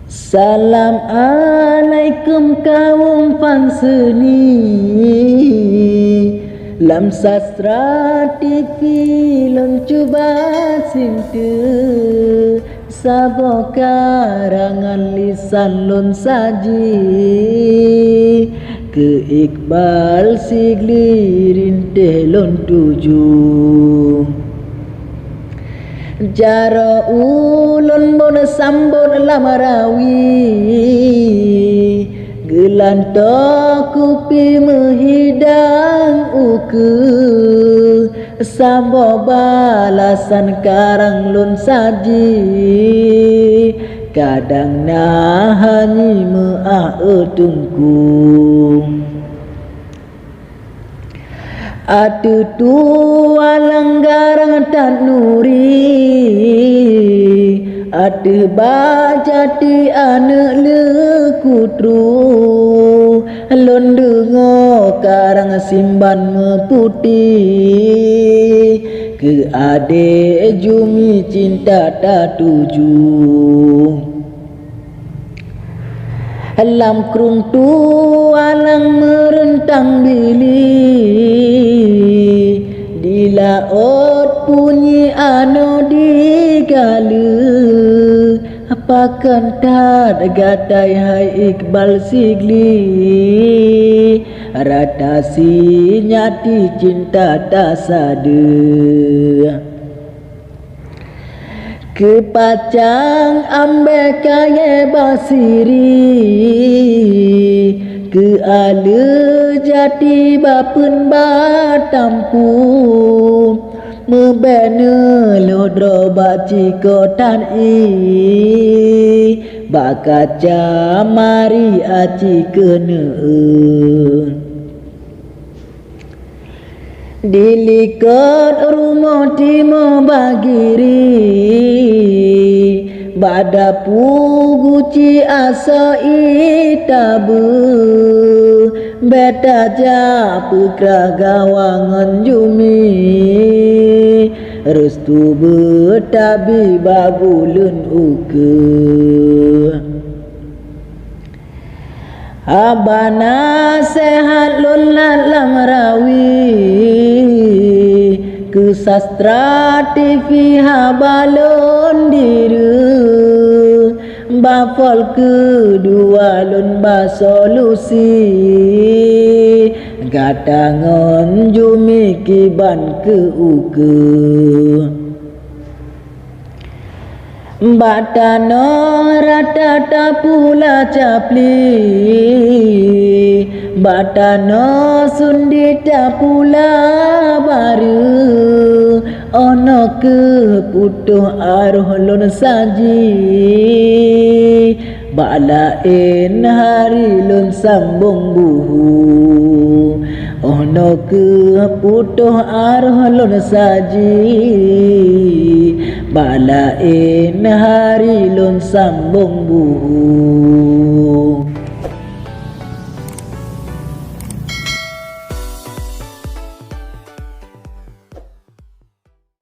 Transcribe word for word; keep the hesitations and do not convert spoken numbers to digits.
Salam alaikum kawöm fan seuni. Lam Sastra T V lôn cuba sinte saboh karangan lisan lôn saji keu Iqbal Sigli rintéh lôn tuju. Jaroe ulôn bôn sambot lam rawi, geulantoe kupi meuhidang ukeue. Saboh balasan karang lôn saji, kadang na hana meuáh, e Teungku. Ateueh tualang garang that nuri, ateueh bak jati aneuëk leuku tru, lôn deungoe karang simban meuputéh, keu adék Jumi cinta tatuju. Lam krueng tualang meureuntang bili, di laôt punyi anoe di galeue. Pakon that gata hai Iqbal Sigli, rata si nyati cinta tasadeuh. Keupacang ambée kayée basiri, keu aleue jati bapeuen batampu, meubée neulôh droe bak cikotan ié, bak kaca mari aci keuneuen. Di likot rumoh timoh bagiri, bak dapu guci asoe tabeue, bée tajak peukrah gawa ngon Jumi, restu beutabi bak buleuen ukeue. Haba naseuhat lôn lam rawi, keu Sastra T V haba lôn direu, bak vol keudua lôn ba solusi, gata ngon Jumi kiban keu ukeue. Bak tanoh rata tapula capli, bak tanoh sundi tapula bareu, oh noe keuh putôh aroh lôn saji. Bak laén hari lôn sambong buhu, oh noe keuh putôh aroh lôn saji. Bak laén hari lôn sambong buhu.